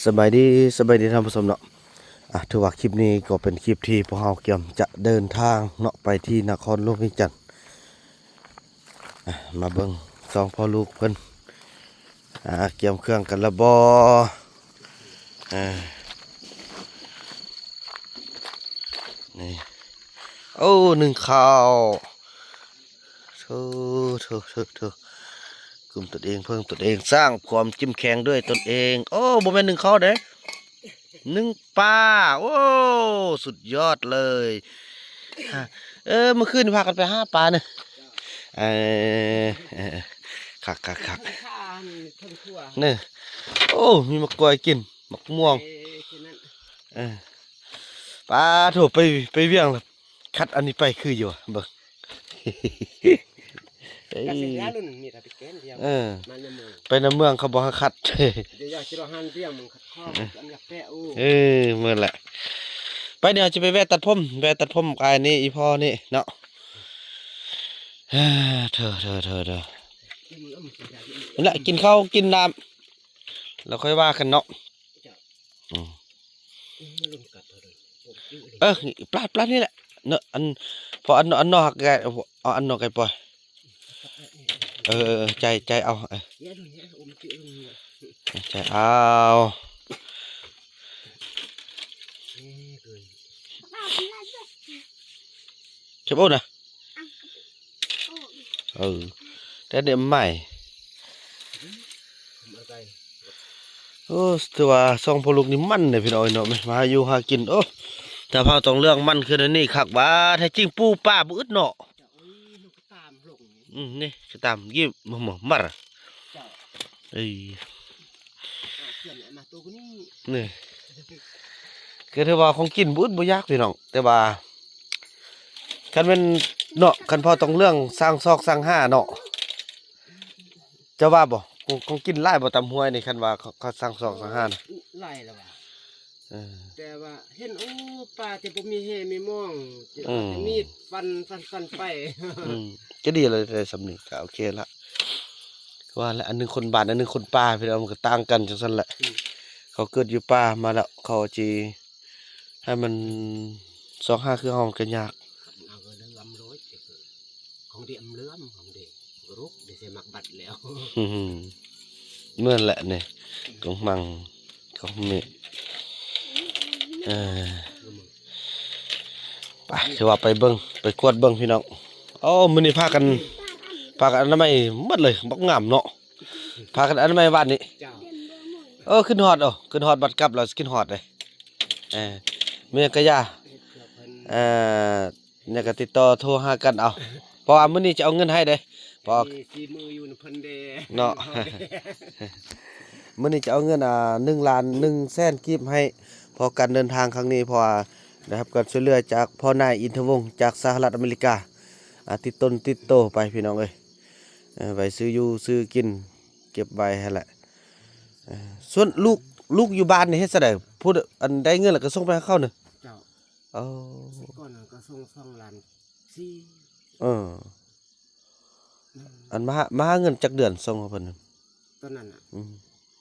ສະບາຍດີ ສະບາຍດີທ່ານຜູ້ຊົມເນາະ. ອ່າ ຖືວ່າຄລິບນີ້ກໍເປັນຄລິບທີ່ພວກເຮົາກຽມຈະເດີນທາງເນາະ ໄປທີ່ນະຄອນຫຼວງວຽງຈັນ. ອ່າ ມາເບິ່ງສອງພໍ່ລູກເພິ່ນ ອ່າ ກຽມເຄື່ອງກັນລະບໍ? ອ່າ ນີ້ ໂອ້ ໜຶ້ງເຂົ້າ. ໂທ້ ໂທ້ ໂທ້ ໂທ້ ກຸມຕົນເອງ ເພິ່ງຕົນເອງ ສ້າງຄວາມເຂັ້ມແຂງດ້ວຍຕົນເອງ. ໂອ້ ບໍ່ແມ່ນໜຶ້ງເຂົ້າເດ້ ໜຶ້ງປາ. ໂອ້ ສຸດຍອດເລີຍ. ເອີ ເມື່ອຄືນນີ້ພາກັນໄປຫາປານີ້. ເອີ ເອີ ຄັກໆໆ ນີ້. ໂອ້ ມີໝາກກ້ວຍກິນ ໝາກມ່ວງ. ເອີ ປາໂທ້ ໄປ ໄປວຽງລະ ຄັດອັນນີ້ໄປຄືຢູ່ ເບິ່ງ. ເອີ ໄປນຳເມືອງເຂົາບໍ່ໃຫ້ຄັດ. ເອີ ແມ່ນແຫຼະ. ໄປ ດຽວຈະໄປແວ່ຕັດຜົມ ແວ່ຕັດຜົມອ້າຍນີ້ ອີພໍ່ນີ້ເນາະ. ເອີ ເທີ ເທີ ເທີ ເທີ ນັ້ນແຫຼະ ກິນເຂົ້າກິນນ້ຳ ແລ້ວຄ່ອຍວ່າກັນເນາະ. ອືມ ເອີ ປາດ ປາດນີ້ແຫຼະເນາະ. ອັນ ພໍອັນ ອັນນອກ ເອົາອັນນອກໃຫ້ປ່ອຍ. ເອີ ໃຈ ໃຈເອົາ ໃຈເອົາ. ເກັບເອົານະ. ເອີ ແຕ່ນີ້ໃໝ່. ໂອ້ ຖືວ່າສອງພໍ່ລູກນີ້ໝັ່ນເດ້ພີ່ນ້ອງເອີຍເນາະ ມາຫາຢູ່ຫາກິນ. ໂອ້ ຖ້າເຮົາຕ້ອງເລື່ອງໝັ່ນຄືອັນນີ້ຄັກວ່າ ແທ້ຈິງປູປາບໍ່ອຶດເນາະ. ອືມ ນີ້ກະຕາມ ຍິບ ມາ ມາ ມາ. ເອີ ນີ້ ກະຖືວ່າຂອງກິນບໍ່ອຶດບໍ່ຢາກພີ່ນ້ອງ ແຕ່ວ່າ ຄັນແມ່ນເນາະ ຄັນພໍຕ້ອງເລື່ອງສ້າງຊອກສ້າງຫາເນາະ ເຈົ້າວ່າບໍ່? ຂອງ ຂອງກິນຫຼາຍບໍ່ຕາມຫ້ວຍນີ້ ຄັນວ່າເຂົາ ເຂົາສ້າງຊອກສ້າງຫານະ? ຫຼາຍແລ້ວວ່າ. ເອີ ແຕ່ວ່າເຫັນ ໂອ້ ປາແຕ່ບໍ່ມີແຮ່ມີມອງ ອືມ ມີດຟັນ ຟັນ ຟັນໄປ. ອືມ ກະດີແລ້ວ ໄດ້ສ່ຳນີ້ກະໂອເຄລະ. ວ່າແຫຼະ ອັນໜຶ່ງຄົນບ້ານ ອັນໜຶ່ງຄົນປ່າ ພີ່ນ້ອງ ມັນກະຕ່າງກັນຈັ່ງຊັ້ນແຫຼະ. ອືມ ເຂົາເກີດຢູ່ປ່າມາແລ້ວ ເຂົາຊິ ໃຫ້ມັນຊອກຫາຄືເຮົາມັນກະຍາກ. ເອົາກະເຫຼືອມໂລດ ຂອງດີອຳເຫຼືອມ ຂອງດີລຸກດີຊິມັກບັດແລ້ວ. ແມ່ນແຫຼະນີ້ ກອງມັງ ກອງເມກ. ເອີ ໄປ ຖືວ່າໄປເບິ່ງ ໄປກວດເບິ່ງພີ່ນ້ອງ. ໂອ້ ມື້ນີ້ພາກັນ ພາກັນອະນາໄມໝົດເລີຍ ບັກງາມເນາະ. ພາກັນອະນາໄມວານນີ້. ເອີ ຂຶ້ນຮອດ ເອີ ຂຶ້ນຮອດບັດກັບແລ້ວຊິຂຶ້ນຮອດເດ້. ເອີ ມີຫຍັງກະຢ່າ ເອີ ຫຍັງກະຕິດຕໍ່ໂທຫາກັນເອົາ ເພາະວ່າມື້ນີ້ຈະເອົາເງິນໃຫ້ເດ້. ເພາະ ເນາະ ມື້ນີ້ຈະເອົາເງິນ ອ່າ ໜຶ່ງລ້ານໜຶ່ງແສນກີບໃຫ້ ເພາະການເດີນທາງຄັ້ງນີ້ ເພາະວ່າໄດ້ຮັບການຊ່ວຍເຫຼືອຈາກພໍ່ນາຍອິນທະວົງ ຈາກສະຫະລັດອາເມລິກາ. ອ່າ ຕິດຕົນຕິດໂຕໄປພີ່ນ້ອງເອີຍ. ເອີ ໄວ້ຊື້ຢູ່ຊື້ກິນ ເກັບໄວ້ຫັ້ນແຫຼະ. ເອີ ສ່ວນລູກ ລູກຢູ່ບ້ານນີ້ເຮັດຈັ່ງໃດ? ຜູ້ ອັນໄດ້ເງິນແລ້ວກະສົ່ງໄປໃຫ້ເຂົາເນາະ? ເຈົ້າ. ເອີ ກ່ອນນັ້ນກະສົ່ງສອງລ້ານສີ່. ເອີ ອືມ ອັນມາຫາ ມາຫາເງິນຈັກເດືອນສົ່ງໃຫ້ເພິ່ນ? ຕອນນັ້ນນະ ອືມ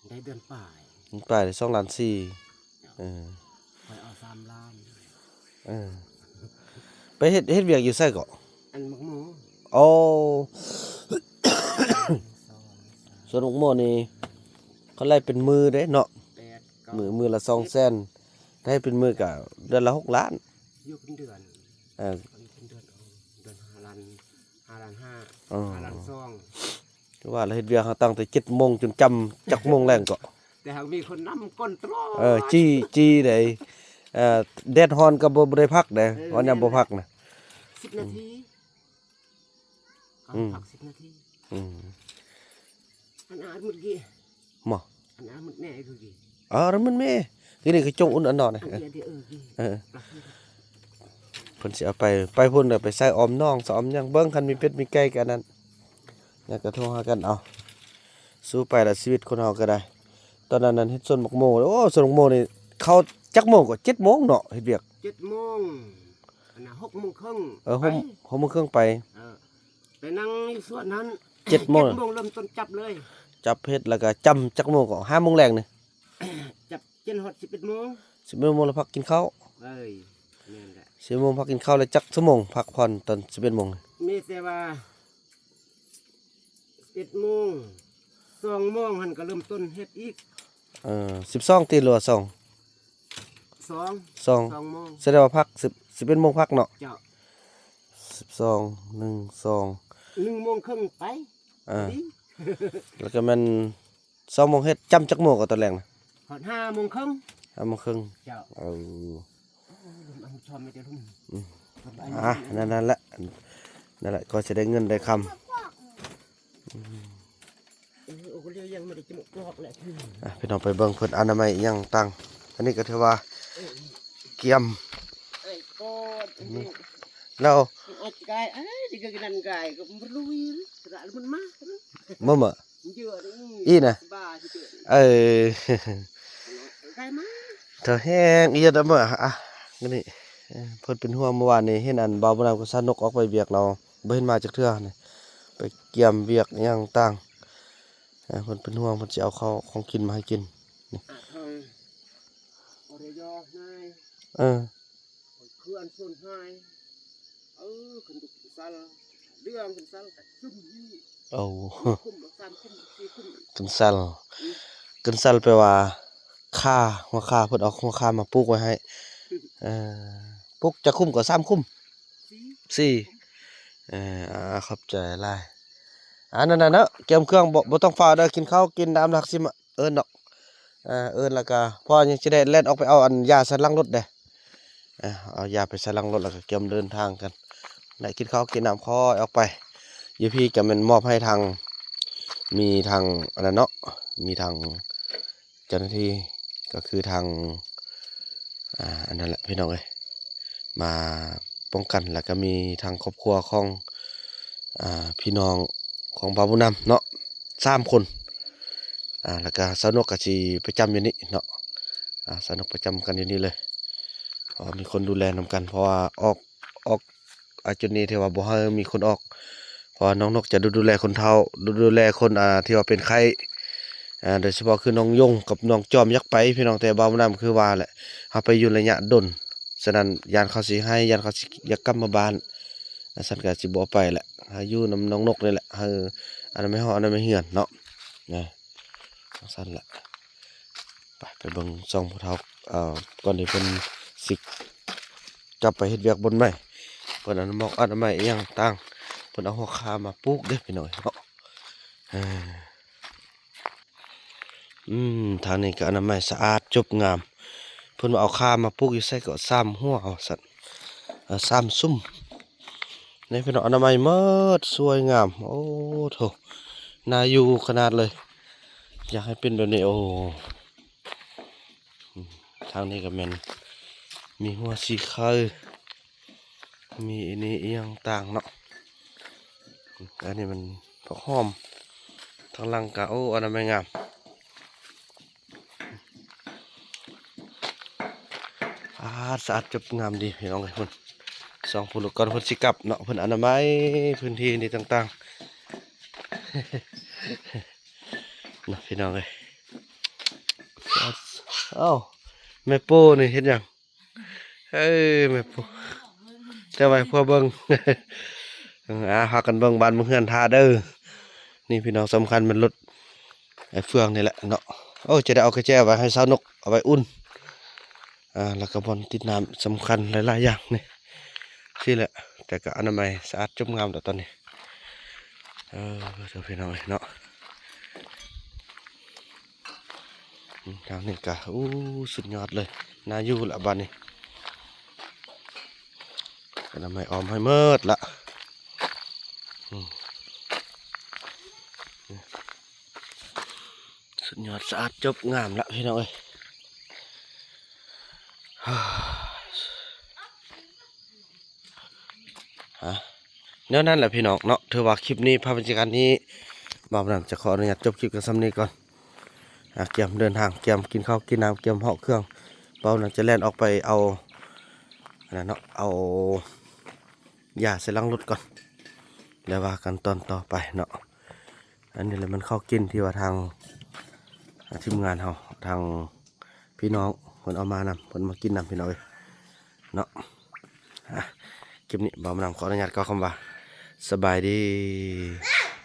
ໄດ້ເດືອນປາຍ ເດືອນປາຍໄດ້ສອງລ້ານສີ່. ເອີ ຂ້ອຍເອົາສາມລ້ານ. ເອີ ໄປເຮັດ ເຮັດວຽກຢູ່ໃສເກາະ? ອັນໝາກໂມ. ໂອ້ ສອງ ສາມ ສວນໝາກໂມນີ້ ເຂົາໄລ່ເປັນມື້ເດ້ເນາະ. ແປດ ເກົ້າ ມື້ ມື້ລະສອງແສນ ໄດ້ເປັນມື້ກະເດືອນລະຫົກລ້ານ. ຢູ່ເປັນເດືອນ. ເອີ ເປັນເດືອນ ເດືອນຫ້າລ້ານ ຫ້າລ້ານຫ້າ ເອີ ຫ້າລ້ານສອງ. ຄືວ່າລະເຮັດວຽກເຮົາຕັ້ງແຕ່ເຈັດໂມງຈົນຈຳຈັກໂມງແລງເກາະ. ແຕ່ຫາກມີຄົນນຳກ້ອນຕະຫຼອດ. ເອີ ຈີ່ ຈີ່ໃດ. ເອີ ແດດຮ້ອນກະບໍ່ ບໍ່ໄດ້ພັກໃດ. ເອີ ເຮົາຍາມບໍ່ພັກນະ ສິບນາທີ. ອືມ ພັກສິບນາທີ. ອືມ ອັນອາດໝົດກີ້ ໝໍ ອັນອາດໝົດແນ່ຄືກີ້. ເອີ ລະໝົດແມ່ ຄືນີ້ກະຈົ່ງອຸ່ນອັນນອນ. ເອີ ເອີ ເອີ ເພິ່ນຊິເອົາໄປ ໄປພຸ້ນລະໄປໃສ່ອອມໜອງ ໃສ່ອອມຫຍັງ. ເບິ່ງ ຄັນມີເປັດມີໄກ່ກະອັນນັ້ນ ແລ້ວກະໂທຫາກັນເອົາ. ສູ້ໄປລະຊີວິດຄົນເຮົາກະໄດ້. ຕອນນັ້ນນັ້ນເຮັດສວນໝາກໂມ ໂອ້ ສວນໝາກໂມນີ້ ເຂົ້າຈັກໂມງເກາະ? ເຈັດໂມງເນາະ ເຮັດວຽກ. ເຈັດໂມງ ອັນນະ ຫົກໂມງເຄິ່ງ. ເອີ ຫົກ ຫົກໂມງເຄິ່ງໄປ. ເອີ ໄປນັ່ງຢູ່ສວນຫັ້ນ ເຈັດໂມງ ເຈັດໂມງເລີ່ມຕົ້ນຈັບເລີຍ. ຈັບເຮັດລະກະຈຳຈັກໂມງເກາະ? ຫ້າໂມງແລງນີ້ ຈັບ ຈົນຮອດສິບເອັດໂມງ ສິບເອັດໂມງແລ້ວພັກກິນເຂົ້າ. ເອີຍ ແມ່ນແຫຼະ ສິບເອັດໂມງພັກກິນເຂົ້າ ແລ້ວຈັກຊົ່ວໂມງພັກຜ່ອນຕອນສິບເອັດໂມງ? ມີແຕ່ວ່າສິບເອັດໂມງ ສອງໂມງຫັ້ນກໍເລີ່ມຕົ້ນເຮັດອີກ. ເອີ ສິບສອງຕິ ຫຼືວ່າສອງ? ສອງ ສອງ ສອງໂມງ ສະແດງວ່າພັກສິບ ສິບເອັດໂມງພັກເນາະ. ເຈົ້າ ສິບສອງ ໜຶ່ງ ສອງ ໜຶ່ງໂມງເຄິ່ງໄປ. ເອີ ພໍດີ ແລ້ວກໍແມ່ນສອງໂມງເຮັດ ຈ້ຳຈັກໂມງກໍຕອນແລງນະ? ຮອດຫ້າໂມງເຄິ່ງ ຫ້າໂມງເຄິ່ງ. ເຈົ້າ ເອີ ອືມ ອ່າ ນັ້ນ ນັ້ນແຫຼະ ນັ້ນແຫຼະ ກໍຈະໄດ້ເງິນໄດ້ຄຳ. ເອີ ໂອ້ ກໍເລີຍຍັງບໍ່ໄດ້ຈະໝົດກອກແຫຼະ. ອ່ະ ພີ່ນ້ອງໄປເບິ່ງເພິ່ນອະນາໄມອີ່ຫຍັງຕ່າງ ອັນນີ້ກໍຖືວ່າ ເອີ ກຽມ ແລ້ວ ເອີ ມາ ເອີ ເທົ່າແຮງອີ່ຫຍັງເດີ. ອ່ະ ນີ້ ເອີ ເພິ່ນເປັນຫ່ວງ ເມື່ອວານນີ້ເຫັນອັນບ່າວບຸນນຳກັບສາວນົກອອກໄປວຽກ ລາວບໍ່ເຫັນມາຈັກເທື່ອນີ້ ໄປກຽມວຽກອີ່ຫຍັງຕ່າງ. ເອີ ເພິ່ນເປັນຫ່ວງ ເພິ່ນຊິເອົາເຂົ້າຂອງກິນມາໃຫ້ກິນນີ້. ອ່າ ທາງ ເອີ ຄືອັນຊົນຫາຍ ເອີ ຂຶ້ນດຸກຂຶ້ນສັນ ເລື່ອງຂຶ້ນສັນກໍຊຶມ. ໂອ້ ຄຸ້ມ ສາມຄຸ້ມ ສີ່ຄຸ້ມ ຂຶ້ນສັນ. ອືມ ຂຶ້ນສັນແປວ່າຂ່າ ຫົວຂ່າ ເພິ່ນເອົາຫົວຂ່າມາປູກໄວ້ໃຫ້. ອືມ ເອີ ປູກຈັກຄຸ້ມກໍ ສາມຄຸ້ມ ສີ່ ສີ່. ເອີ ອ່າ ຂອບໃຈຫຼາຍ. ອ່າ ນັ້ນນະເນາະ ກຽມເຄື່ອງ ບໍ່ ບໍ່ຕ້ອງຟ້າວເດີ ກິນເຂົ້າກິນນ້ຳ ແລ້ວຊິມາເອີ້ນເນາະ. ອ່າ ເອີ້ນແລ້ວກໍ ເພາະຍັງຊິໄດ້ແລ່ນອອກໄປເອົາອັນຢາໃສ່ຫຼັງລົດເດ້. ອ່າ ເອົາຢາໄປໃສ່ຫຼັງລົດ ແລ້ວກໍກຽມເດີນທາງກັນ ໄດ້ກິນເຂົ້າກິນນ້ຳຄ່ອຍອອກໄປ. ຢູ່ພີ້ກໍແມ່ນມອບໃຫ້ທາງ ມີທາງອັນນັ້ນເນາະ ມີທາງ ເຈົ້າໜ້າທີ່ ກໍຄືທາງ ອ່າ ອັນນັ້ນແຫຼະພີ່ນ້ອງເອີຍ ມາປ້ອງກັນ ແລ້ວກໍມີທາງຄອບຄົວຂອງ ອ່າ ພີ່ນ້ອງຂອງບ່າວບຸນນຳເນາະ ສາມຄົນ. ອ່າ ແລ້ວກໍສາວນົກກໍຊິປະຈຳຢູ່ນີ້ເນາະ ອ່າ ສາວນົກປະຈຳກັນຢູ່ນີ້ເລີຍ ເພາະວ່າມີຄົນດູແລນຳກັນ ເພາະວ່າອອກ ອອກ ອາ ຈຸດນີ້ຖືວ່າບໍ່ໃຫ້ມີຄົນອອກ ເພາະວ່ານ້ອງນົກຈະດູ ດູແລຄົນເຖົ້າ ດູ ດູແລຄົນ ອ່າ ທີ່ວ່າເປັນໄຂ້ ອ່າ ໂດຍສະເພາະຄືນ້ອງຢົງກັບນ້ອງຈອມຢາກໄປພີ່ນ້ອງ ແຕ່ບ່າວບຸນນຳຄືວ່າແຫຼະ ເຮົາໄປຢູ່ໄລຍະດົນ ສະນັ້ນຢ້ານເຂົາຊິໄຫ້ ຢ້ານເຂົາຊິຢາກກັບມາບ້ານ ອາ ຊັ້ນກໍຊິບໍ່ໄປແຫຼະ ໃຫ້ຢູ່ນຳນ້ອງນົກນີ້ແຫຼະ ໃຫ້ອະນາໄມຫ້ອງອະນາໄມເຮືອນເນາະ ນະ ຈັ່ງຊັ້ນແຫຼະ. ໄປ ໄປເບິ່ງຊ່ອງຜູ້ເຖົ້າ ເອີ ກ່ອນທີ່ເພິ່ນຊິກັບໄປເຮັດວຽກບ່ອນໃໝ່ ເພິ່ນອະນາມັກອະນາໄມອີ່ຫຍັງຕ່າງ ເພິ່ນເອົາຫົວຂ່າມາປູກເດ້ພີ່ນ້ອງເນາະ. ເອີ ອືມ ທາງນີ້ກໍອະນາໄມສະອາດຈົບງາມ ເພິ່ນວ່າເອົາຂ່າມາປູກຢູ່ໃສກໍສາມຫົວ ວ່າຊັ້ນ ເອີ ສາມຊຸມ. ນີ້ພີ່ນ້ອງ ອະນາໄມໝົດ ສວຍງາມ ໂອ້ໂທ້ ໜ້າຢູ່ຂະໜາດເລີຍ ຢາກໃຫ້ເປັນແບບນີ້. ໂອ້ ທາງນີ້ກໍແມ່ນມີຫົວສີໄຄ ມີອັນນີ້ອີ່ຫຍັງຕ່າງເນາະ ອັນນີ້ມັນຜັກຫອມ ທາງຫຼັງກໍ ໂອ້ ອະນາໄມງາມ. ອາ ສະອາດຈົບງາມດີພີ່ນ້ອງເອີຍ ເພິ່ນສອງຜູ້ລູກກ່ອນເພິ່ນຊິກັບເນາະ ເພິ່ນອະນາໄມພື້ນທີ່ນີ້ຕ່າງໆ ເນາະ ພີ່ນ້ອງເອີຍ. ເອົ້າ ແມ່ປູນີ້ເຮັດຫຍັງ? ເອີ ແມ່ປູ ແຕ່ໄວ້ພວກເບິ່ງ ອາ ພາກັນເບິ່ງບ້ານເບິ່ງເຮືອນຖ້າເດີ. ນີ້ພີ່ນ້ອງ ສຳຄັນແມ່ນລົດໄອ້ເຟືອງນີ້ແຫຼະເນາະ. ໂອ້ ຈະໄດ້ເອົາກະແຈໄວ້ໃຫ້ສາວນົກເອົາໄວ້ອຸ່ນ ອາ ແລ້ວກໍບ່ອນຕິດນ້ຳ ສຳຄັນຫຼາຍໆຢ່າງນີ້ ຊີ້ແຫຼະ. ແຕ່ກໍອະນາໄມສະອາດຈົບງາມແລ້ວຕອນນີ້ ເອີ ເດີພີ່ນ້ອງເອີຍເນາະ. ອືມ ທາງນີ້ກະ ໂອ້ ສຸດຍອດເລີຍ ໜ້າຢູ່ລະບາດນີ້ ອະນາໄມອ້ອມໃຫ້ໝົດລະ. ອືມ ສຸດຍອດ ສະອາດຈົບງາມລະພີ່ນ້ອງເອີຍ. ອາ ແນວນັ້ນແຫຼະພີ່ນ້ອງເນາະ ຖືວ່າຄລິບນີ້ ພາບບັນຍາກາດນີ້ ບ່າວນຳຈະຂໍອະນຸຍາດຈົບຄລິບກັນສ່ຳນີ້ກ່ອນ. ອາ ກຽມເດີນທາງ ກຽມກິນເຂົ້າກິນນ້ຳ ກຽມເຫາະເຄື່ອງ ບ່າວນຳຈະແລ່ນອອກໄປເອົາ ອັນນັ້ນເນາະ ເອົາຢາໃສ່ຫຼັງລົດກ່ອນ ແລ້ວວ່າກັນຕອນຕໍ່ໄປເນາະ. ອັນນີ້ແຫຼະມັນເຂົ້າກິນທີ່ວ່າທາງ ອາ ທີມງານເຮົາ ທາງ ເພ ພີ່ນ້ອງ ເພິ່ນເອົາມານຳ ເພິ່ນມາກິນນຳ ພີ່ນ້ອງເອີຍເນາະ. ອ່ະ ຄລິບນີ້ບ່າວມານຳຂໍອະນຸຍາດກ່າວຄຳວ່າ ສະບາຍດີ.